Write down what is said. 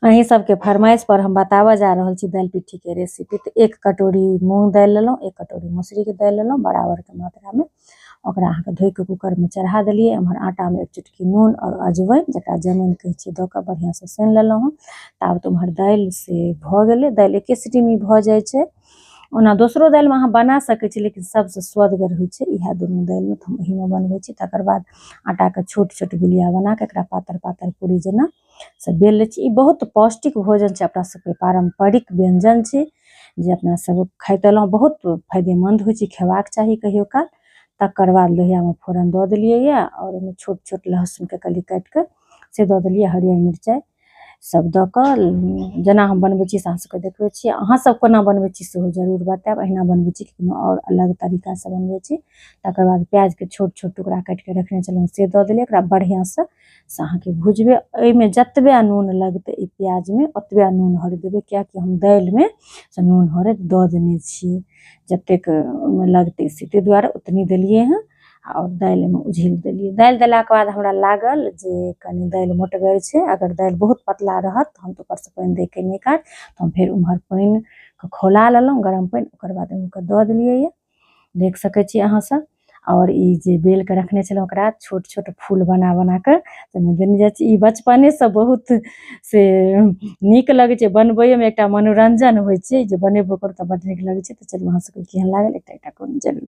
अहीं सबके फरमाइश पर हम बताबऽ जा रहल छी दालि पिट्ठीके रेसिपी। तऽ 1 कटोरी मूँग दालि लेलहुँ, 1 कटोरी मसुरीके दालि लेलहुँ बराबरके मात्रामे। ओकरा अहाँके धोइके कूकरमे चढ़ा देलियै। एम्हर आटामे 1 चुटकी नून आओर अजवाइन, जकरा जमैन कहै छियै, दऽ कऽ बढ़िआँसँ सानि लेलहुँ हँ। ताबत उम्हर दालि से भऽ गेलै। दालि एके सीटीमे भऽ जाइ छै। ओना दोसरो दालिमे अहाँ बना सकै छी, लेकिन सबसँ स्वदगर होइ छै इएह दुनू दालिमे, तऽ हम ओहीमे बनबै छी। तकर बाद आटाके छोट छोट गुलिया बना कऽ एकरा पातर पातर पूरी जेना से बेल लै छी। ई बहुत पौष्टिक भोजन छै, अपना सबके पारम्परिक व्यञ्जन छै जे अपना सब खाइत एलहुँ। बहुत फायदेमन्द होइ छै, खेबाक चाही कहियो काल। तकर बाद लोहियामे फोरन दऽ देलियै यऽ आओर ओहिमे छोट छोट लहसुनके कली काटि कऽ से दऽ देलियै, हरियर मिरचाइ सब दऽ कऽ जेना हम बनबै छी से अहाँ सबके देखबै छी। अहाँ सब कोना बनबै छी सेहो जरूर बतायब, अहिना बनबै छी कि कोनो आओर अलग तरीकासँ बनबै छी। तकर बाद प्याजके छोट छोट टुकड़ा काटिके रखने छलहुँ से दऽ देलियै। एकरा बढ़िआँसँ से अहाँके भुजबै। एहिमे जतबे नून लगतै ई प्याजमे ओतबे नून हरदि देबै, किएकि हम दालिमे से नून हरदि दऽ देने छियै, जतेक ओहिमे लगतै से ताहि दुआरे ओतनी देलियै हँ। आओर दालिमे उझिल देलियै। दालि देलाके बाद हमरा लागल जे कनि दालि मोटगर छै, अगर दालि बहुत पतला रहत तऽ हम तऽ ऊपरसँ पानि दैके नहि काज, तऽ हम फेर उम्हर पानिके खौला लेलहुँ, गरम पानि, ओकर बाद ओहिमे दऽ देलियै यऽ, देख सकै छी अहाँ सब। आओर ई जे बेलके रखने छलहुँ ओकरा छोट छोट फूल बना बना कऽ ओहिमे देने जाइ छी। ई बचपनेसँ बहुत से नीक लगै छै बनबैयोमे, एकटा मनोरञ्जन होइ छै जे बनेबो करू तऽ बड्ड नीक लगै छै। तऽ चलू अहाँ सबके केहन लागल एकटा एकटा कमेंट जरूर।